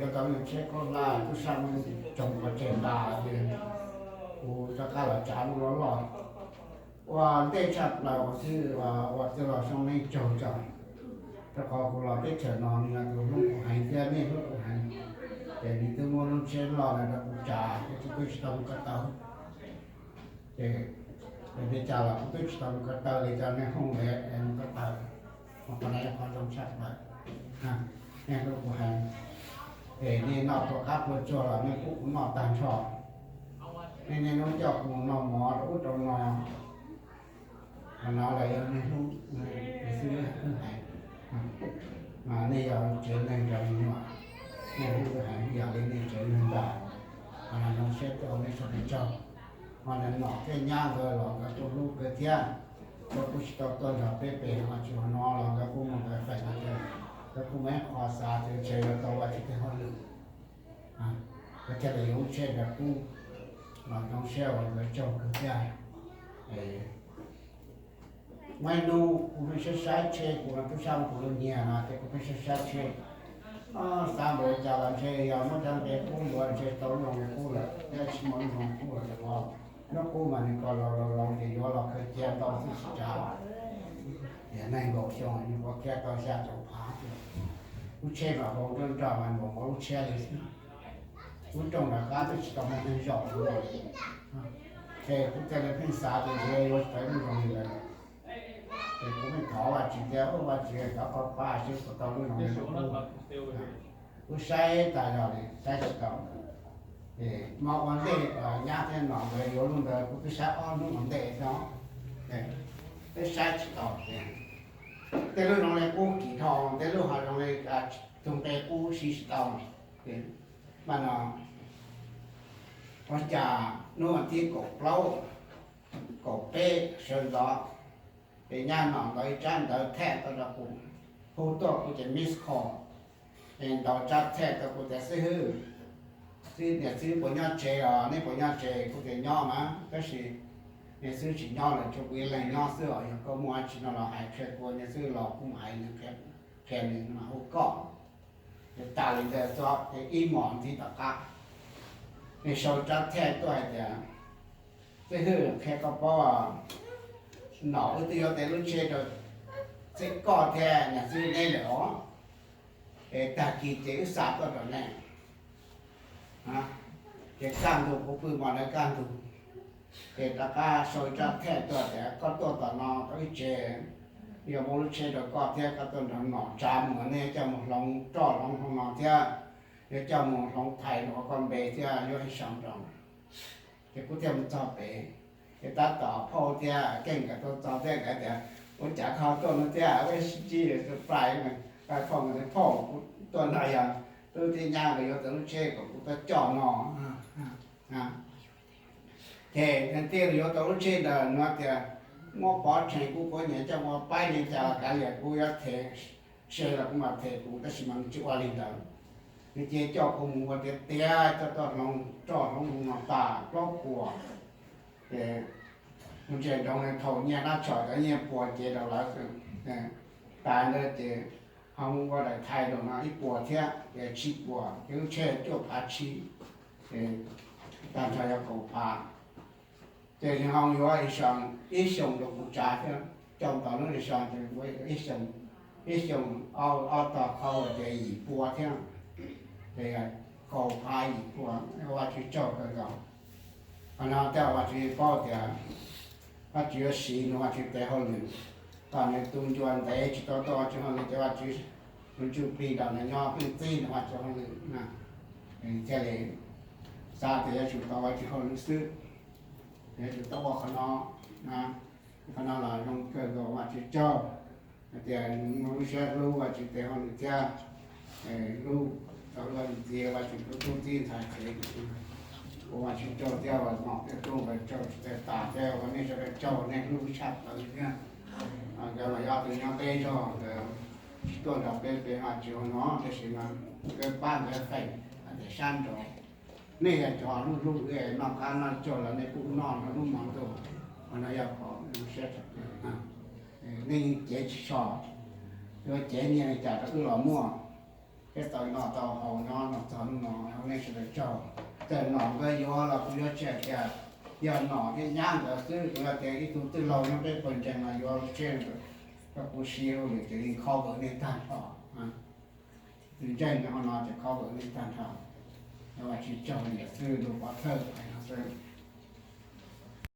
Yuav tau lub tsheb khaub hlab tub sab muab tsoog pov tseg ntas, kuv rov qab los tsav lub loj loj. Ua ntej tshaj plaws uas twb, uas twb los zoo neej tsaug tso, rau qhov kuv los teb chaws no nws yog tus hlub kuv heev thiab nej hlub kuv heev, ces nws twb muab lub tsheb loj no rau kuv tsav, kuv twb tsis tau mus ko taw. Ces li cas los kuv twb tsis tau mus ko taw li, cov nej hu es mus ko taw, mas qhov no yog qhov zoo tshaj plaws. Nej hlub kuv heev, ces nej noj puas qab puas tsuag los nej pub kuv noj tag nrho. Nej niaj hnub coj kuv mus noj mov rau ub rau no, qhov no los yog nej hlub, nej hlub heev. Mas nej yog tsev neeg nrog me nyuam, nej hlub heev, yog li nej tsev neeg ntag. Qhov no zoo siab rau nej sawv daws tsaug. Ho niam nom thiab nyab nkawd los nkawd kuj hlub kawg thiab, nkawd kuj tsis tau tuaj nrog peb pem Vajtswv hauv no los nkawd kuj muaj nkawd feem hais tias, nkawd kuj muaj ib qho xav tias ntshe yuav tau Vajtswv tej hauj lwm, nkawd thiaj li yuav lub tsheb nrog kuv los zoo siab uas nkawd tsaug kawg thiab. Muaj ib hnub kuv pheej saib saib tsheb, kuv tub sab kuv lub nyiag no ces kuv pheej saib saib tsheb, xav npaum li cas los ntshe yog muab cov nqe qub ntuav ntshe tau lub zoo li qub lawm, thiab tsis muaj lub zoo qub lawm ces lub qub mas nws ko laus laus laus ces yuav los khaws cia ntau xwb tsis tsav. Tiam neeg nkaum xyoo nws ua kiag tau xya caum phav, lub tsheb mas hau nroj nroj mas npaum nkaus lub tsheb li xwb. Lub rooj nram qab twb tsis tau muaj neeg zaum li. Ces kuv thiaj li pheej xav tias ntshe yuav tawv lub zoo li ntawd. Ces kuv pheej thov Vajtswv tias, Ua Vajtswv, thov koj pab seb puas tau lub zoo li lub qub. Kuv saib tas zog li saib tsis tau. Ces hmo ua ntej nyab thiab nom nkawd yuav lub ntawd kuv twb saib ob hnub ua ntej xwb, twb saib tsis tau. Tej lub zoo li qub kim dhau, tej lub ho zoo li tus nqe qub siv tsis tau. Mas no ua cas hnub vas thib kaum plaub, kaum peb sawv ntxov, ces nyab nom ntawd ib tsab ntawv thaj tuaj rau kuv, hu tuaj kuv ces miss call. Ces ntawd tsab thaj rau kuv tias, Xib hwb, niam txiv puas nyob tsev os? Neb puas nyob tsev? Kuv tias, Nyob mas, tab sis niam txiv tsis nyob lawm, tshuav kuv ib leeg nyob xwb os. Yog koj muaj dab tsi no los hais qhia kuv, niam txiv los kuv mam hais nws, qhia nws mam hu koj. Ces tas li ntawd txog ces ib hmos ntxiv tom qab, nws sau tsab thaj tuaj hais tias, Xib hwb, qhia koj paub, nom wb twb yuav tau lub tsheb rau txiv koj thiab niam txiv neb lawm os. Es tag kis ces wb xa tuaj rau neb. Ces kaj ntug, kuv pw hmo ntawd kaj ntug, ces rov qab sau tsab thaj tuaj tias, Koj tuaj tom no tau ib tsev, yog muaj lub tsheb rau koj thiab koj tuaj nrog nom tsav mus, neb coj mus hloov roj hloov hauv no thiab, yuav coj mus hloov thais rau koj npe thiab yuav ib sau nroo. Ces kuv thiaj mus txog pem, ces tab tom phauj thiab Keej nkawd tuaj txog thiab nkawd tias, Ua cas koj tuaj no thiab? Ua ib sib ntsib surprise, phauj nkawd tias, Phauj, kuv tuaj no yog tub thiab nyab nkawd yuav tau lub tsheb kom kuv tuaj coj no. Ces nws thiaj li yuav tau lub tsheb ntawd, nws tias, Muab pov tseg kuv, kuv nyiam coj ua paib li cas los kav liam, kuv yuav them se los kuv mam them kuv, tab sis mas nws tsis ua li ntawd. Nws cia coj kuv mus ua tiav tiav, coj tuaj hloov roj hloov hauv no tas plaub puas. Ces kuv ntsia nroo thaum nyiaj dab tshom cov nyiaj puas cev rau lawv, tas ntawd ces ho mus ua daim thais rau no ib puas thiab, ces tsib puas, ces lub tsheb cuaj phav tsib, ces tag nrho yog kaum phav. Ces nws ho yuav ib xyoos, ib xyoos rau kuv tsav thiab, coj ntawm lub ib xyoos, ib xyoos, ib xyoos ob tog qhau ces yim pua thiab, ces kaum phav yim pua, Vajtswv tsaug kawg nkaus. Qhov no thiaj Vajtswv paub tias Vajtswv yuav siv nws Vajtswv tes hauj lwm, kom nws tu ncua ntev tsis tau tuaj Vajtswv hauj lwm ces Vajtswv tus ntsuj plig nrog nws nyob pheej txib nws Vajtswv hauj lwm na. Thiaj li xav tias yuav tsum tau Vajtswv hauj lwm xwb, yuav tsum tau ua qhov no. Qhov no los zoo kawg nkaus, Vajtswv tsaug hais tias muaj lub siab hlub Vajtswv tes hauj lwm thiab hlub tau lub txiv Vajtswv tus tub txib ntxhais tsev. Ua Vajtswv tsaug thiab ua nom thiab tub Vajtswv tsaug tsis tau tas thiab ua nej sawv daws tsaug, nej hlub tshaj plaws thiab. Nkawd mas yog ob tug nyob teb zog, nkawd tsis tuaj nrog peb pem Vajtswv hauv no, tab sis mas nkawd pab nkawd feem hais tias sab nraud. Nej yog cov hlub hlub noj qab noj tsuag los nej kuj noj nrog lub hmo ntuj, qhov no yog qhov siab tshaj plaws. Nej yeej cev tsis so, yuav cev nyiaj li cas rau wb los muaj, peb tau noj tau haus nyob no txog Nej sawv daws tsaug. Txawm nom nkawd yuav los kuv yuav tsis hais tias yog nom thiab nyab ntawd xwb, kuv yog tias ib tug tij laug nyob peb pawg ntseeg no yuav tseg ntawd, koj kuv siv hauj lwm ces yeej cover nej tag nrho. Tus ntseeg no ces cover nej tag nrho. Tsis tsaug li xwb, tus pov thawj hais no xwb.